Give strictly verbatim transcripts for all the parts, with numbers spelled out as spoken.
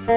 Ax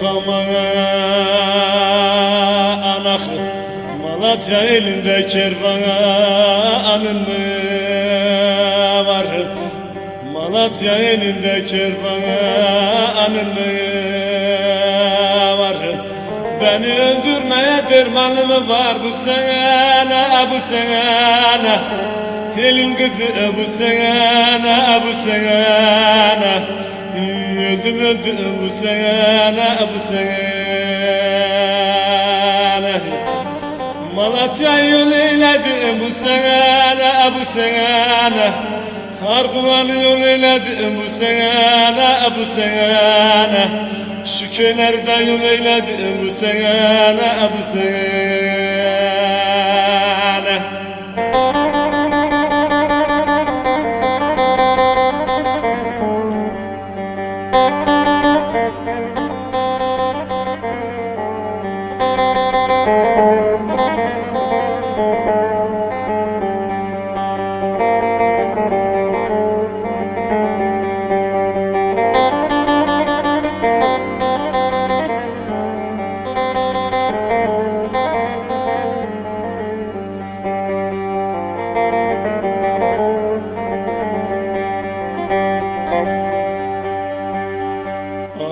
aman, ax, Malatya elinde kervanın mı var? Malatya elinde kervanın mı var? Beni öldürmeye dermanı mı var bu sene, bu sene? Elin kızı bu sene, bu sene? Öldüm, öldüm bu sene, bu sene. Malatya yol eyledim bu sene, bu sene. Arguvan'ı yol eyledim bu sene, bu sene. Şu köylerde yol eyledim bu sene, bu sene.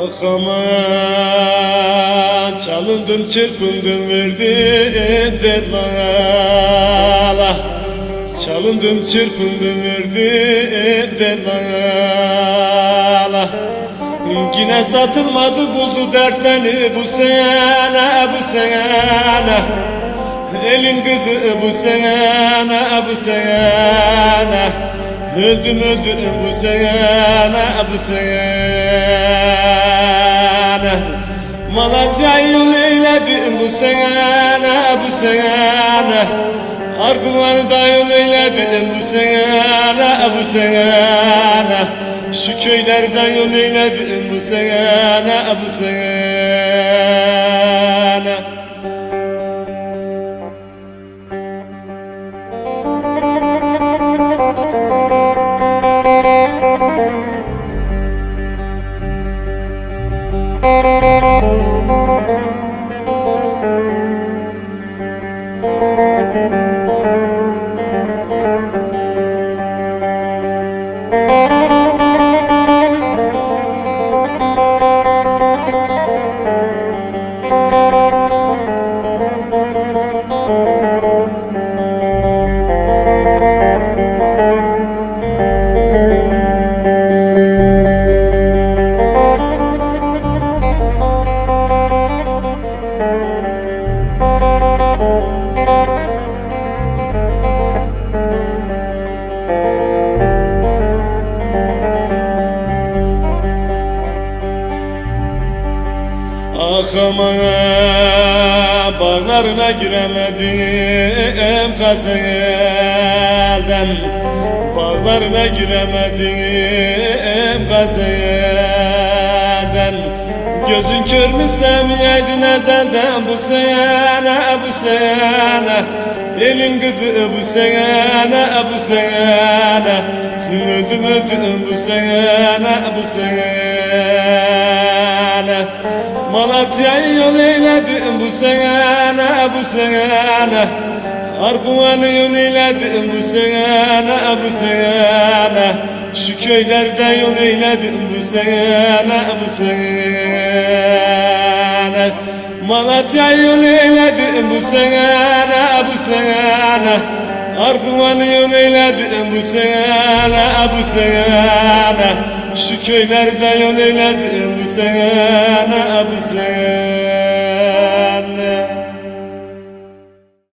Ax aman, çalındım, çırpındım, verdim dermana. Çalındım, çırpındım, verdim dermana. Yine satılmadı, buldu dert beni bu sene, bu sene. Elin kızı bu sene, bu sene. Öldüm, öldüm bu sene, bu sene. Malatya yol eyledim bu sene, bu sene. Arguvan'ı da yol eyledim bu sene, bu sene. Şu köylerde yol eyledim bu sene, bu sene. Ax aman, bağlarına giremedim gazelden. Bağlarına giremedim gazelden. Gözün kör mü sevmeyeydin ezelden bu sene, bu sene? Elin kızı bu sene, bu sene. Öldüm, öldüm bu sene, bu sene. Malatya'yı yol eyledim bu sene, bu sene. Arguvan'ı yol eyledim bu sene, bu sene. Şu köylerde yol eyledim bu sene, bu sene. Malatya'yı yol eyledim bu sene, bu sene. Arguvan'ı yol eyledim bu sene, bu sene. Şu köylerde yol eyledim bu sene, bu sene.